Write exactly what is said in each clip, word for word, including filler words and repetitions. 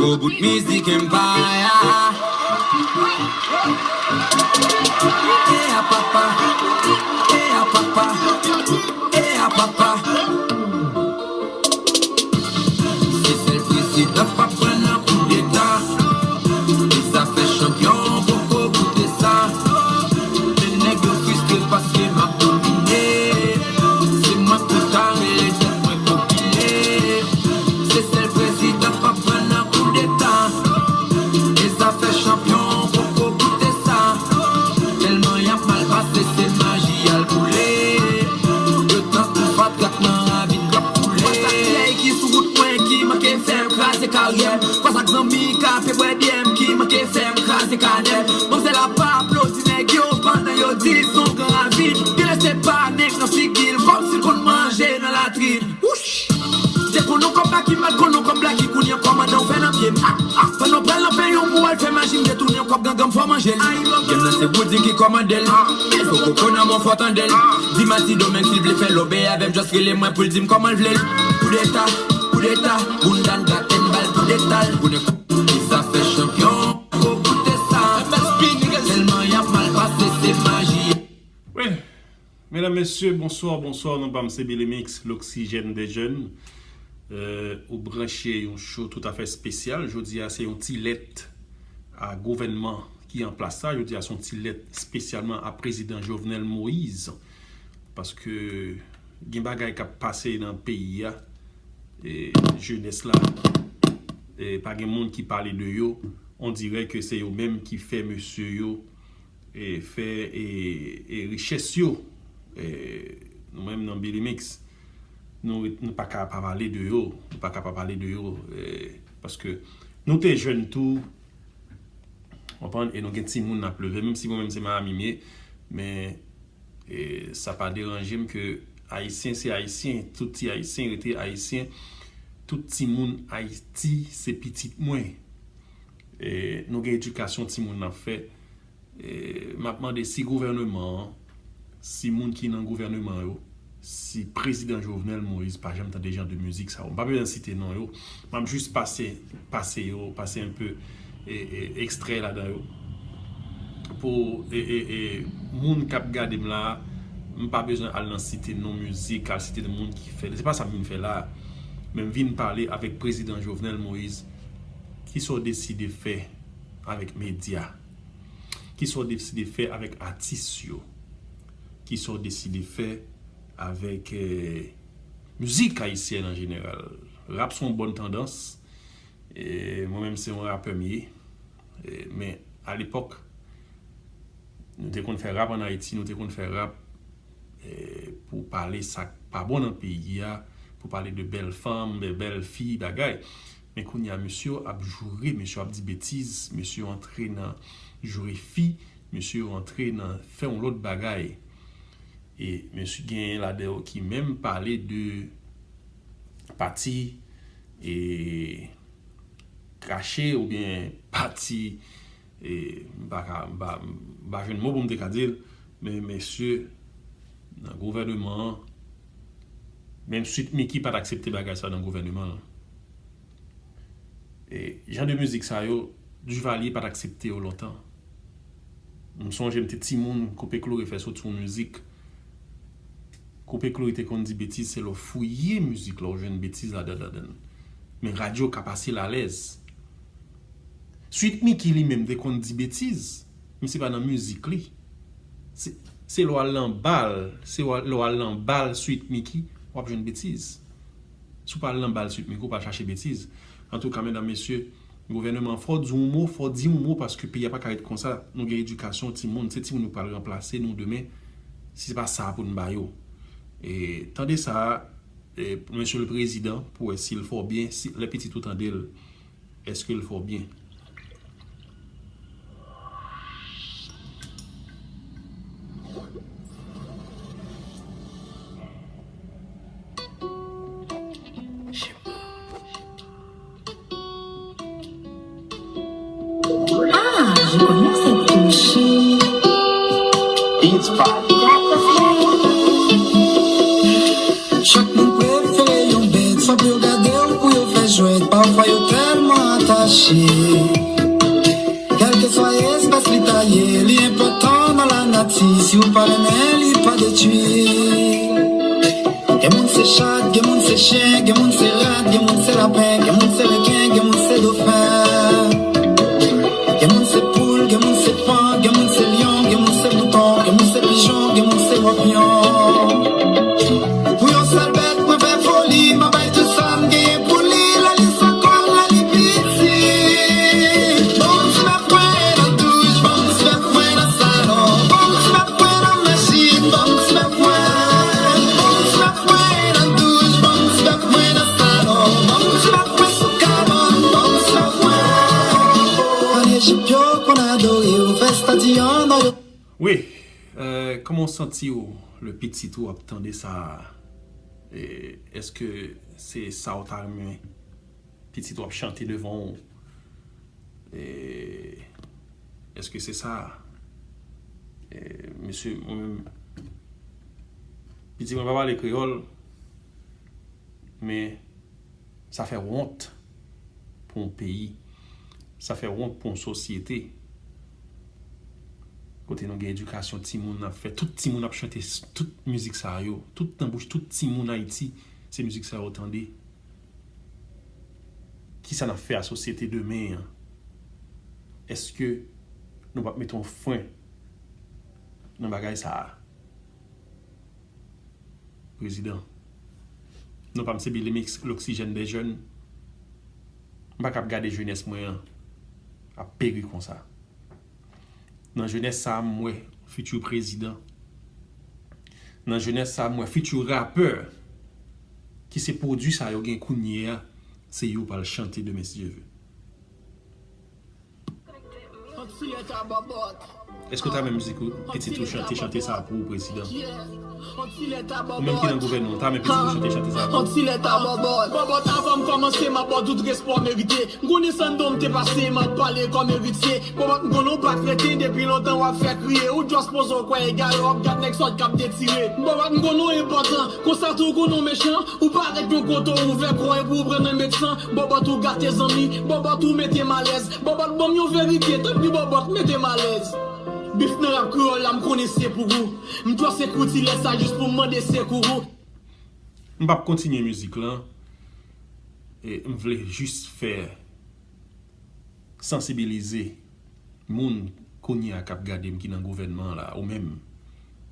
Gwo bout mizik Empire. E a papa, e a papa, e a papa. Se sèl prezidan k pa pran nan koudeta. E zafè chanpyon poko goute sa. Men nèg yo fristre paske m ap domine. Se mwen pou ta rele tèt mwen popile. Se sèl prezidan k pa pran nan koudeta. E zafè chanpyon poko goute sa. Tèlman y ap mal pase, se maji y al boule. Yo tankou fatra k nan ravin k ap koule. Kwa sa k fyè ki sou wout mwen ki manke fè m kraze karyè m? Kwa sa k zanmi k ape bwè byè m ki manke fè m kraze kanè m? Manmzèl ap aplodi nèg yo pandan yo di l se yon gran ravin. Genlè se pa nèg nan figi l kòmsi l konn manje nan latrin. Wouch! Te konn yon kòb Blacky, m pa t konn yon kòb Blacky, kounye a kòmandan w fè nan pye m. Ah, ah, pandan w pral nan penyon pou w al fè maji, m detounen yon kòb gangan m fò manje l. Ayi, bon, game nan se Woody ki kòmande l. Fò koko nan mwen fò tande l. Di Mati Domeng si l vle fè lòbèy avè m, just rele mwen pou l di m kòman l vle l. Koudeta, koudeta, bounda n gaten bal koudeta l. Koudeta, zafè chanpyon, ko koute sa. Tèlman y ap mal pase, se maji. Wi. Medam, mesye, bonswa, bonswa. Non pa m se Billy Mix, l'oxygène des jeunes. Euh, ou branche yon show toutafè espesyal. Jodi a, se yon ti lèt a gouvènman ki an plas la. Jodi a, se yon ti lèt espesyalman a prezidan Jovenel Moïse. Paske gen bagay k ap pase nan peyi a. E jenès la, e pa gen moun ki pale de yo. On dirè ke se yo menm ki fè mesye yo e, fè e, e richès yo. E, nou menm nan Billy Mix, nou, nou pa ka pa pale de yo. Nou pa ka pa pale de yo. E, paske nou te jèn tou, konprann, e nou gen timoun n ap leve. Menm si mwen menm se Miami m ye, men e, sa pa deranje m ke Ayisyen se Ayisyen, tout ti Ayisyen rete Ayisyen, tout timoun Ayiti se pitit mwen. E, nou gen edikasyon timoun n ap fè. E, m ap mande si gouvèneman an, si moun ki nan gouvèneman yo, si prezidan Jovenel Moïse pa janm tande jan de mizik sa yo. M pa bezwen site non yo, m ap jis pase, pase yo, pase enpe, e, e, ekstrè ladan yo. Pou, e, e, e, moun k ap gade m la, m pa bezwen al nan site non mizik, al site moun ki fè l. Se pa sa m vin fè la. Men m vin pale avèk prezidan Jovenel Moïse. Kisa w deside fè avèk medya? Kisa w deside fè avèk atis yo? Kisa w deside fè avèk, eh, mizik ayisyèn an jeneral? Rap se yon bòn tandans. E mwen menm se yon rapè m ye. E, men alepòk, nou te konn fè rap ann Ayiti, nou te konn fè rap, eh, pou pale sa k pa bon nan peyi a, pou pale de bèl fanm, bè-, bèl fi, bagay. Men kounye a, mesye yo ap joure, mesye yo ap di betiz, mesye yo antre nan joure fi, mesye yo antre nan fè yon lòt bagay. E mesye genyen ladan yo ki menm pale de pati, e, krache oubyen pati, e, m pa ka, m pa, m pa jwenn mo pou m te ka di l, men mesye nan gouvèneman an, menm Sweet Micky pa t aksepte bagay sa nan gouvèneman l. E, jan de mizik sa yo, Duvalier pa t aksepte yo lontan. M sonje m te timoun, Koupe Klore fè soti yon mizik. Koupe Klore te konn di betiz, se lè w fouye mizik la, w jwenn betiz ladan, ladan l. Men radyo ka pase l alèz. Sweet Micky li menm te konn di betiz, men se pa nan mizik li. Se, se lè w al nan bal, se w al, lè w al nan bal Sweet Micky, w ap jwenn betiz. Si w pa al nan bal Sweet Micky, w pa al chache betiz. Antouka, medam, mesye, gouvèneman an, fò w di yon mo, fò w di yon mo, paske peyi a pa ka ret konsa. Nou gen edikasyon timoun, se timoun yo k pral ranplase nou demen, si se pa sa pou n ba yo. E, tande sa, e, mesye le prezidan, pou wè si l fè w byen, si, lè pitit ou tande l, èske l fè w byen? Ah, je connais cette touche. Beats by Chak moun prefere yon bèt, sanble yo gade w pou yo fè jwèt. Pafwa yo tèlman atache. mache. Kèlkeswa espès li ta ye, li enpòtan nan lanati. Si w pa renmen, li pa detwi. Gen moun se chat, gen moun se chen, gen moun se rat, gen moun se lapen, gen moun se reken, gen moun se dofen. Gen moun se poul, gen moun se pan, gen moun se lyon, gen moun se mouton, gen moun se pijon, gen moun se wòpyon. Pou yon sèl bèt, mwen fè foli, mwen bay tout sa m genyen pou li, lè li san kòb, lè li piti. Bon, ti mèt mwen nan douch, bon, ti mèt mwen nan salon, bon, ti mèt mwen nan machin, bon, ti mèt mwen, bon, ti mèt mwen nan douch, bon, ti mèt mwen nan salon, bon, ti mèt mwen sou kabann, bon, ti mèt mwen. An Ejip yo konn adore yo, fè estati an nò yo. Wi, euh, kòman w santi w lè pitit ou ap tande sa a? E, èske se sa w ta renmen pitit ou ap chante devan w? E, èske se sa? E, mesye, mwen menm, pitit mwen pa pale kreyòl, men sa fè wont pou yon peyi. Sa fè wont pou yon sosyete. Kote nou gen edikasyon timoun ap fè, tout timoun ap chante s-, tout mizik sa yo. Tout nan bouch, tout timoun Ayiti, se mizik sa yo tande. Kisa n ap fè a sosyete demen an? Èske nou p ap mete yon fren nan bagay sa a? Prezidan, non pa m se Billy Mix, l'oxygène des jeunes. M pa kab gade jenès mwen an ap peri konsa. Nan jenès sa a, m wè fiti prezidan. Nan jenès sa a, m wè fiti rapè ki se pwodui sa yo gen kounye a, se yo pral chante demen si Dye vle. Èske w ta renmen mizik ou, pitit ou chante, chante sa a pou ou, prezidan? Ou menm ki nan gouvènman, w ta renmen pitit ou chante, chante sa a pou ou? Yon ti lèt a Bòbòt. Bòbòt, avan m kòmanse, m ap ba w tout respè w merite. M konnen san do m te pase, m ap pale kòm eritye. Bòbòt, m konnen w pa kreten, depi lontan w ap fè kriye. Ou djòs poze w kwè egal, w ap gad nèg sòt k ap detire. Bòbòt, m konnen w enpòtan, konsa tou w konnen w mechan. Ou parèt yon kote w ouvè kò epi w pran nan medsen. Bòbòt, ou gate zanmi, Bòbòt, ou mete m alèz. Bòbòt, ban m yon verite, tanpri Bòbòt, mete m alèz. Bif nan rap kreyòl la, m konnen se pou ou. M dwe se kou ti lè sa jis pou m mande sekou ou. M p ap kontinye mizik lan. E m vle jis fè sansibilize moun kounye a k ap gade m ki nan gouvènman an la, ou menm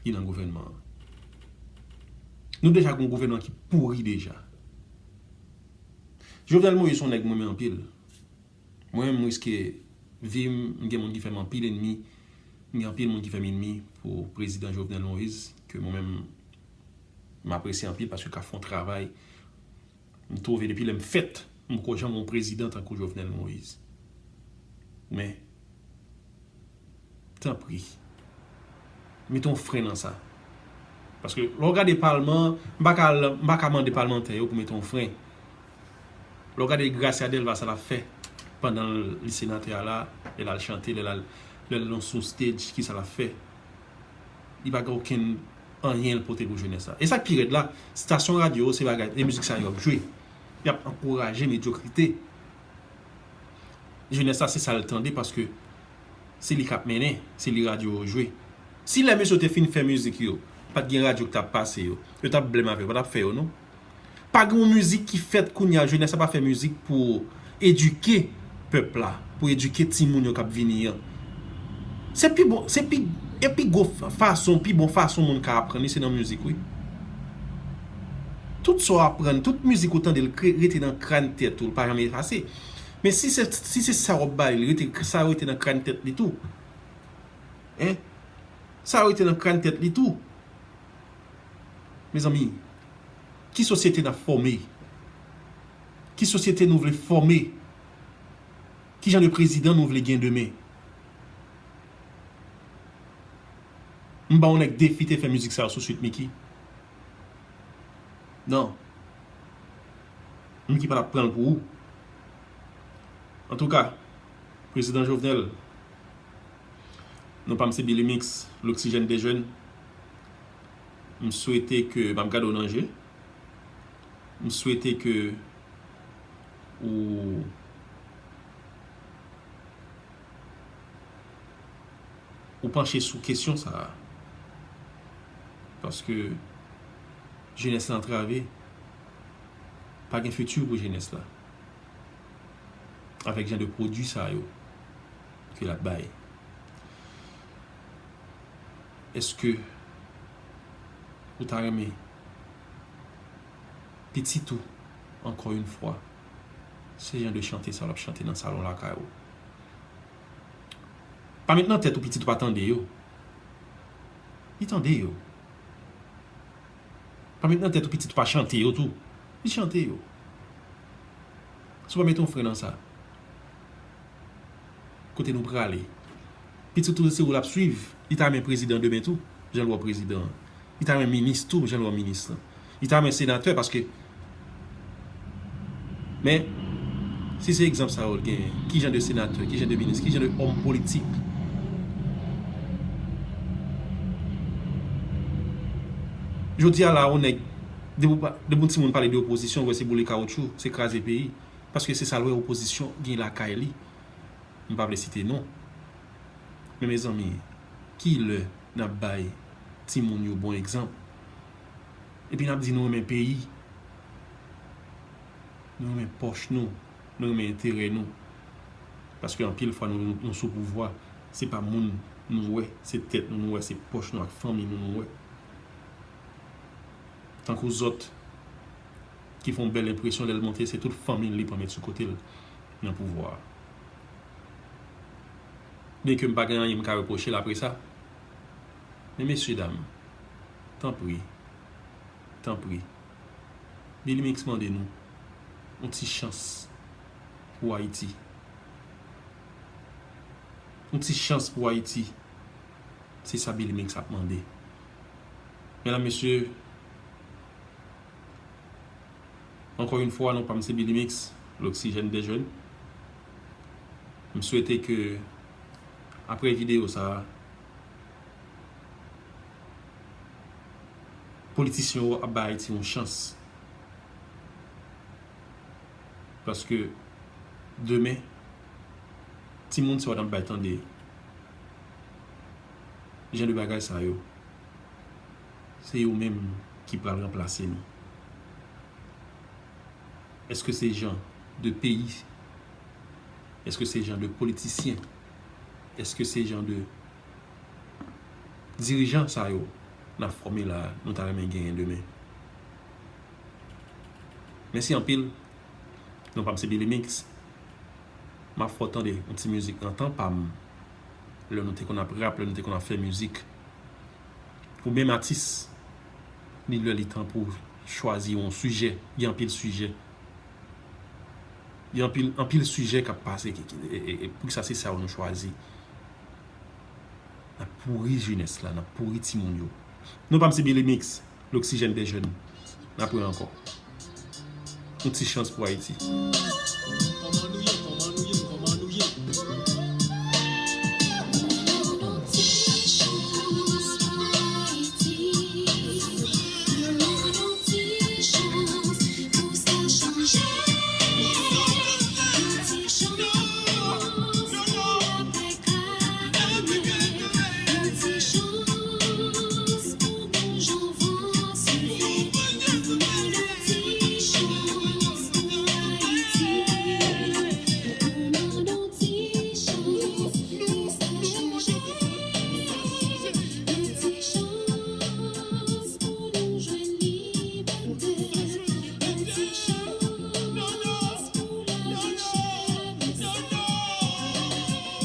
ki nan gouvènman an. Nou deja gen yon gouvènman ki pouri deja. Jovenel Moïse se yon nèg mwen renmen anpil. Mwen menm, m riske vi m, m gen moun ki fè m anpil enmi, m gen anpil moun ki fè m enmi pou prezidan Jovenel Moïse, ke mwen menm, m apresye anpil paske l ka fè yon travay. M twouve depi lè m fèt, m poko janm wè yon prezidan tankou Jovenel Moïse. Men, tanpri, mete yon fren nan sa. Paske lè w gade palman, m pa ka, m pa ka mande palmantè yo pou mete yon fren. Lè w gade Gracia Delva, sa l ap fè pandan li senatè a la, lè l al chante, lè l al, lè l nan sou stage, kisa l ap fè? Li pa gen okenn anyen l pote pou jenès la. E sa k pi rèd la, stasyon radyo yo, se bagay, e mizik sa yo ap jwe. Y ap ankouraje medyokrite. Jenès la, se sa l tande paske se li k ap mennen, se li radyo yo jwe. Si lè mesye yo te fin fè mizik yo, pa t gen radyo ki t ap pase yo, yo t ap blèm avè yo, pa t ap fè yo non. Pa gen yon mizik ki fèt kounye a, jenès la pa fè mizik pou edike pèp la, pou edike timoun yo k ap vini an. Se pi bon, se pi, e pi gwo f-, fason, pi bon fason moun ka aprann li, se nan mizik, wi. Tout sa w aprann, tout mizik ou tande, l kre-, rete nan kràn tèt ou, l pa janm efase. Men si se, si se sa w ap ba li, li rete, sa rete nan kràn tèt li tou. Hein? Sa rete nan kràn tèt li tou. Mezanmi, ki sosyete n ap fòme? Ki sosyete nou vle fòme? Ki jan de prezidan nou vle gen demen? M ba yon nèg defi te fè mizik sa yo sou Sweet Micky. Non. Micky pa t ap pran l pou ou. Antouka, prezidan Jovenel, non pa m se Billy Mix, l'oxygène des jeunes. M swete ke, m ap gade w nan je. M swete ke ou, ou panche sou kesyon sa a. Paske jenès la antrave, pa gen fiti pou jenès la. Avèk jan de pwodui sa yo ke l ap bay. Èske ou ta renmen pitit ou, ankò yon fwa, se jan de chante sa l ap chante nan salon lakay ou? Pa met nan tèt ou pitit ou pa tande yo. Li tande yo. Pa met nan tèt ou pitit ou pa chante yo tou. Li chante yo. Si w pa mete yon fren nan sa, kote nou prale? Pitit ou se ou l ap swiv. Li ta renmen prezidan demen tou, jan l wè prezidan an. Li ta renmen minis tou, jan l wè minis lan. Li ta renmen senatè paske, men, si se egzanp sa yo l genyen, ki jan de senatè, ki jan de minis, ki jan de òm politik? Jodi a la, yon nèg, depi w pa- depi yon timoun pale de opozisyon, ou wè se boule kawotchou, se kraze peyi. Paske se sa l wè opozisyon gen lakay li. M pa vle site non. Men mezanmi, kilè n ap bay timoun yo bon egzanp? Epi n ap di nou renmen peyi, nou renmen pòch nou, nou renmen enterè nou. Paske anpil fwa nou, nou sou pouvwa, se pa moun nou wè, se tèt nou nou wè, se pòch nou ak fanmi nou nou wè. Tankou zòt ki fè yon bèl enpresyon lè l monte, se tout fanmi l li pran met sou kote l nan pouvwa a. Byenke m pa gen anyen m ka repwoche l apre sa, men mesye dam, tanpri, tanpri, Billy Mix mande nou yon ti chans pou Ayiti. Yon ti chans pou Ayiti. Se sa Billy Mix ap mande. Medam, mesye, ankò yon fwa, non pa m se Billy Mix, l'oxygène des jeunes. M swete ke, apre videyo sa a, politisyen yo ap bay Ayiti yon chans. Paske demen, timoun sa yo n ap bay tande, jan de bagay sa yo, se yo menm ki pral ranplase nou. Èske se jan de peyi? Èske se jan de politisyen? Èske se jan de dirijan sa yo n ap fòme la a, nou ta renmen genyen demen? Mèsi anpil. Non pa m se Billy Mix. M ap fè w tande yon ti mizik nan tan pa m. Lè nou te konn ap rap, lè nou te konn ap fè mizik. Ou menm atis, li lè li tan pou w chwazi yon sijè. Gen anpil sijè. Gen anpil, anpil sijè k ap pase. Ki, ki, e, e, e, poukisa se sa yo nou chwazi? N ap pouri jenès la, n ap pouri timoun yo. Non pa m se Billy Mix, l'oxygène des jeunes. N ap wè ankò. Yon ti chans pou Ayiti. Kòman nou ye? Kòman nou ye? Kòman nou ye?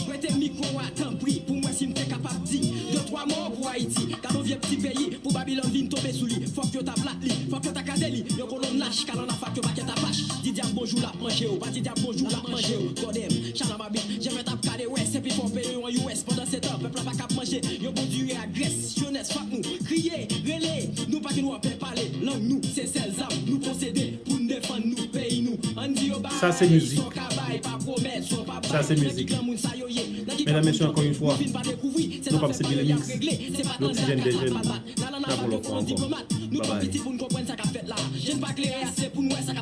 Prete mikwo a, tanpri, pou m wè si m te kapab di de twa mo pou Ayiti. Gade yon vye ti peyi, pou Babilòn vin tonbe sou li. Fòk yo ta plat li, fòk yo ta kraze li. Yon kolonn lach, kalann afak, yo pakèt apache. Di dyab bonjou, l ap manje w. Pa di dyab bonjou, l ap manje w. Gòdèm, chalababit, jèmèt ap kale wès. Epi fò w peye yon U S. Pandan se tan, pèp la pa kab manje. Yo bon diri ak grès. Jenès, fòk nou kriye, rele. Nou pa gen dwa pè pale. Lang nou, se sèl zam nou posede. Pou n defann nou, peyi nou. Ann di yo bay, sa w ka bay, pa pwomèt, sa w pa bay. Nan ki granmoun sa yo ye? Nan ki granmoun yo ye? Nou vin pa dekouvri. Se nan fè pale y ap regle. Se pa tanzè ak kalbat. N al ann avè yon diplomat. Nou twò piti pou n konprann sa k ap fèt la. Je n pa klere ase pou n wè sa k ap